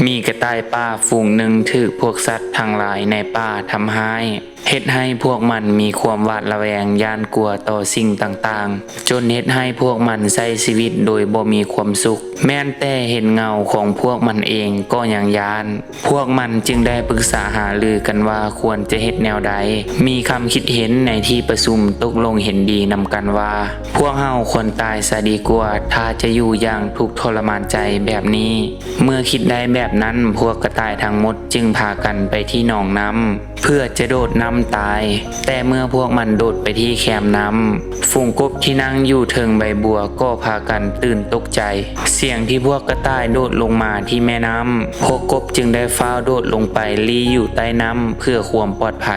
ມີກະຕ່າຍປ່າຝູງໜຶ່ງຖືກພວກສັດທັງຫຼາຍໃນປ່າທຳຮ້າຍ, ເຮັດໃຫ້ພວກມັນມີຄວາມຫວາດລະແວງຢ້ານກົວຕໍ່ສິ່ງຕ່າງໆ, ຈົນເຮັດໃຫ້ພວກມັນໃຊ້ຊີວິດໂດຍບໍ່ມີຄວາມສຸກ. ແມ່ນແຕ່ເຫັນເງົາຂອງພວກມັນເອງກໍຍັງຢ້ານ. ພວກມັນຈຶ່ງໄດ້ປຶກສາຫາລືກັນວ່າຄວນຈະເຮັດແນວໃດ. ມີຄຳຄິດເຫັນໃນທີ່ປະຊຸມຕົກລົງເຫັນດີນຳກັນວ່າ, ພວກເຮົາຄວນຕາຍຊະດີກວ່າ, ຖ້າຈະຢູ່ຢ່າງທຸກທໍລະມານໃຈແບບນີ້. ເມື່ອຄິດໄດ້ແບບນັ້ນ, ພວກກະຕ່າຍທັງໝົດຈຶ່ງພາກັນໄປທີ່ໜອງນ້ຳ ເພື່ອຈະໂດດນ້ຳຕາຍ. ແຕ່ເມື່ອພວກມັນໂດດໄປທີ່ແຄມນ້ຳ, ຝູງກົບທີ່ນັ່ງຢູ່ເທິງໃບບົວກໍພາກັນຕື່ນຕົກໃຈ. ສຽງທີ່ພວກກະຕ່າຍໂດດລົງມາທີ່ແມ່ນ້ຳ, ພວກກົບຈຶ່ງໄດ້ຟ້າວໂດດລົງໄປລີ້ຢູ່ໃຕ້ນ້ຳເພື່ອຄວາມປອດໄພ.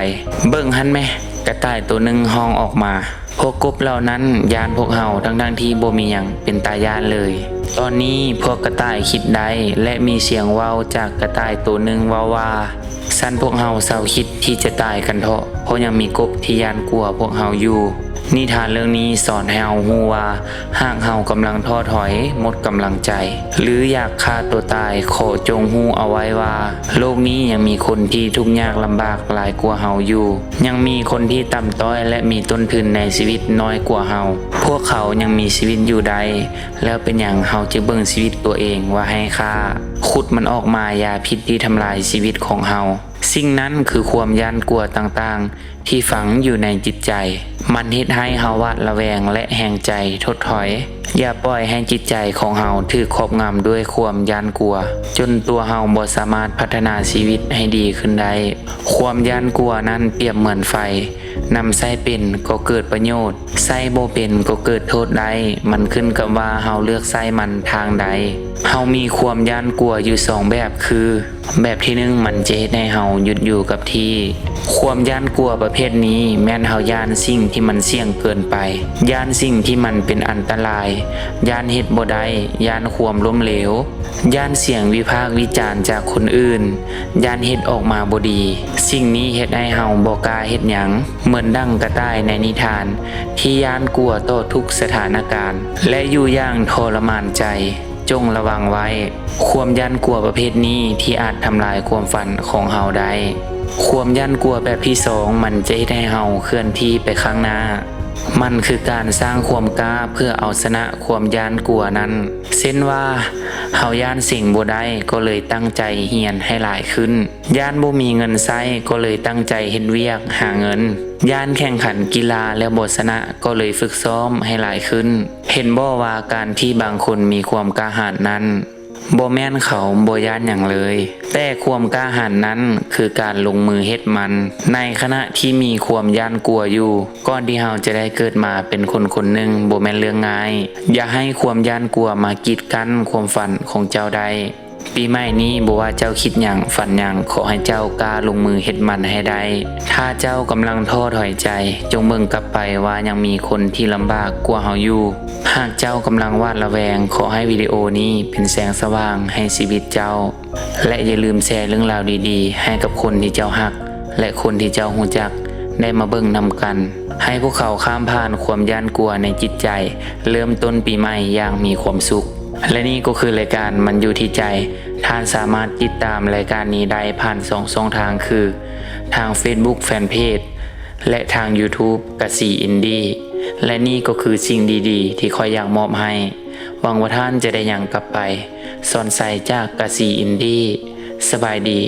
ເບິ່ງຫັ້ນແມ! ກະຕ່າຍໂຕໜຶ່ງຮ້ອງອອກມາ. ພວກກົບເຫຼົ່ານັ້ນຢ້ານພວກເຮົາ ທັງໆທີ່ບໍ່ມີຫຍັງເປັນຕາຢ້ານເລີຍ. ຕອນນີ້ພວກກະຕ່າຍຄິດໄດ້ ແລະ ມີສຽງເວົ້າຈາກກະຕ່າຍໂຕໜຶ່ງເວົ້າວ່າ, ຊັ້ນພວກເຮົາເຊົາຄິດທີ່ຈະຕາຍກັນເທາະ, ເພາະຍັງມີກົບທີ່ຢ້ານກົວພວກເຮົາຢູ່. ນິທານເລື່ອງນີ້ສອນໃຫ້ເຮົາຮູ້ວ່າ, ຫາກເຮົາກຳລັງທໍ້ຖອຍ, ໝົດກຳລັງໃຈ ຫຼື ຢາກຂ້າຕົວຕາຍ, ຂໍຈົ່ງຮູ້ເອົາໄວ້ວ່າ, ໂລກນີ້ຍັງມີຄົນທີ່ທຸກຍາກລຳບາກຫຼາຍກວ່າເຮົາຢູ່. ຍັງມີຄົນທີ່ຕ່ຳຕ້ອຍ ແລະ ມີຕົ້ນທຶນໃນຊີວິດນ້ອຍກວ່າເຮົາ. ພວກເຂົາຍັງມີຊີວິດຢູ່ໄດ້, ແລ້ວເປັນຫຍັງເຮົາຈຶ່ງເບິ່ງຊີວິດຕົວເອງວ່າໄຮ້ຄ່າ, ຂຸດມັນອອກມາຢາພິດທີ່ທຳລາຍຊີວິດຂອງເຮົາ. ສິ່ງນັ້ນຄືຄວາມຢ້ານກົວຕ່າງໆ ທີ່ຝັງຢູ່ໃນຈິດໃຈ. ມັນເຮັດໃຫ້ເຮົາຫວາດລະແວງ ແລະ ແຮງໃຈຖົດຖອຍ. ຢ່າປ່ອຍໃຫ້ຈິດໃຈຂອງເຮົາຖືກຄອບງຳດ້ວຍຄວາມຢ້ານກົວ, ຈົນຕົວເຮົາບໍ່ສາມາດພັດທະນາຊີວິດໃຫ້ດີຂຶ້ນໄດ້. ຄວາມຢ້ານກົວນັ້ນປຽບເໝືອນໄຟ, ນຳໃຊ້ເປັນກໍເກີດປະໂຫຍດ, ໃຊ້ບໍ່ເປັນກໍເກີດໂທດໄດ້. ມັນຂຶ້ນກັບວ່າເຮົາເລືອກໃຊ້ມັນທາງໃດ. ເຮົາມີຄວາມຢ້ານກົວຢູ່ສອງແບບຄື, ແບບທີໜຶ່ງ ມັນຈະເຮັດໃຫ້ເຮົາຢຸດຢູ່ກັບທີ່. ຄວາມຢ້ານກົວປະເພດນີ້ແມ່ນເຮົາຢ້ານສິ່ງທີ່ມັນສ່ຽງເກີນໄປ, ຢ້ານສິ່ງທີ່ມັນເປັນອັນຕະລາຍ, ຢ້ານເຮັດບໍ່ໄດ້, ຢ້ານຄວາມລົ້ມເຫຼວ, ຢ້ານສຽງວິພາກວິຈານຈາກຄົນອື່ນ, ຢ້ານເຮັດອອກມາບໍ່ດີ. ສິ່ງນີ້ເຮັດໃຫ້ເຮົາບໍ່ກ້າເຮັດຫຍັງ, ເໝືອນດັ່ງກະຕ່າຍໃນນິທານທີ່ຢ້ານກົວຕໍ່ທຸກສະຖານະການ ແລະ ຢູ່ຢ່າງທໍລະມານໃຈ. ຈົ່ງລະວັງໄວ້, ຄວາມຢ້ານກົວປະເພດນີ້ທີ່ອາດທຳລາຍຄວາມຝັນຂອງເຮົາໄດ້. ຄວາມຢ້ານກົວແບບທີສອງ ມັນຈະເຮັດໃຫ້ເຮົາເຄື່ອນທີ່ໄປຂ້າງໜ້າ. ມັນຄືການສ້າງຄວາມກ້າເພື່ອເອົາຊະນະຄວາມຢ້ານກົວນັ້ນ. ເຊັ່ນວ່າ, ເຮົາຢ້ານເສັງບໍ່ໄດ້ ກໍເລີຍຕັ້ງໃຈຮຽນໃຫ້ຫຼາຍຂຶ້ນ. ຢ້ານບໍ່ມີເງິນໃຊ້ ກໍເລີຍຕັ້ງໃຈເຮັດວຽກຫາເງິນ. ຢ້ານແຂ່ງຂັນກິລາແລ້ວບໍ່ຊະນະ ກໍເລີຍຝຶກຊ້ອມໃຫ້ຫຼາຍຂຶ້ນ. ເຫັນບໍ່ວ່າການທີ່ບາງຄົນມີຄວາມກ້າຫານນັ້ນ ບໍ່ແມ່ນເຂົາບໍ່ຢ້ານຫຍັງເລີຍ, ແຕ່ຄວາມກ້າຫານນັ້ນຄືການລົງມືເຮັດມັນ ໃນຂະນະທີ່ມີຄວາມຢ້ານກົວຢູ່. ກ່ອນທີ່ເຮົາຈະໄດ້ເກີດມາເປັນຄົນຄົນໜຶ່ງ ບໍ່ແມ່ນເລື່ອງງ່າຍ. ຢ່າໃຫ້ຄວາມຢ້ານກົວມາກີດກັ້ນຄວາມຝັນຂອງເຈົ້າໄດ້. ປີໃໝ່ນີ້ບໍ່ວ່າເຈົ້າຄິດຫຍັງ, ຝັນຫຍັງ, ຂໍໃຫ້ເຈົ້າກ້າລົງມືເຮັດມັນໃຫ້ໄດ້. ຖ້າເຈົ້າກຳລັງທໍ້ຖອຍໃຈ, ຈົ່ງເບິ່ງກັບໄປວ່າຍັງມີຄົນທີ່ລຳບາກກວ່າເຮົາຢູ່. ຫາກເຈົ້າກຳລັງຫວາດລະແວງ, ຂໍໃຫ້ວິດີໂອນີ້ເປັນແສງສະຫວ່າງໃຫ້ຊີວິດເຈົ້າ. ແລະ ຢ່າລືມແຊເລື່ອງລາວດີໆໃຫ້ກັບຄົນທີ່ເຈົ້າຮັກ ແລະ ຄົນທີ່ເຈົ້າຮູ້ຈັກໄດ້ມາເບິ່ງນຳກັນ, ໃຫ້ພວກເຂົາຂ້າມຜ່ານຄວາມຢ້ານກົວໃນຈິດໃຈ, ເລີ່ມຕົ້ນປີໃໝ່ຢ່າງມີຄວາມສຸກ. ແລະ ນີ້ກໍຄືລາຍການມັນຢູ່ທີ່ໃຈ. ທ່ານສາມາດຕິດຕາມລາຍການນີ້ໄດ້ຜ່ານສອງຊ່ອງທາງຄື ທາງ Facebook Fanpage ແລະ ທາງ YouTube ກະສີອິນດີ. ແລະ ນີ້ກໍຄືສິ່ງດີໆທີ່ຂ້ອຍຢາກມອບໃຫ້. ຫວັງວ່າທ່ານຈະໄດ້ຫຍັງກັບໄປ. ສອນໄຊຈາກກະສີອິນດີ. ສະບາຍດີ.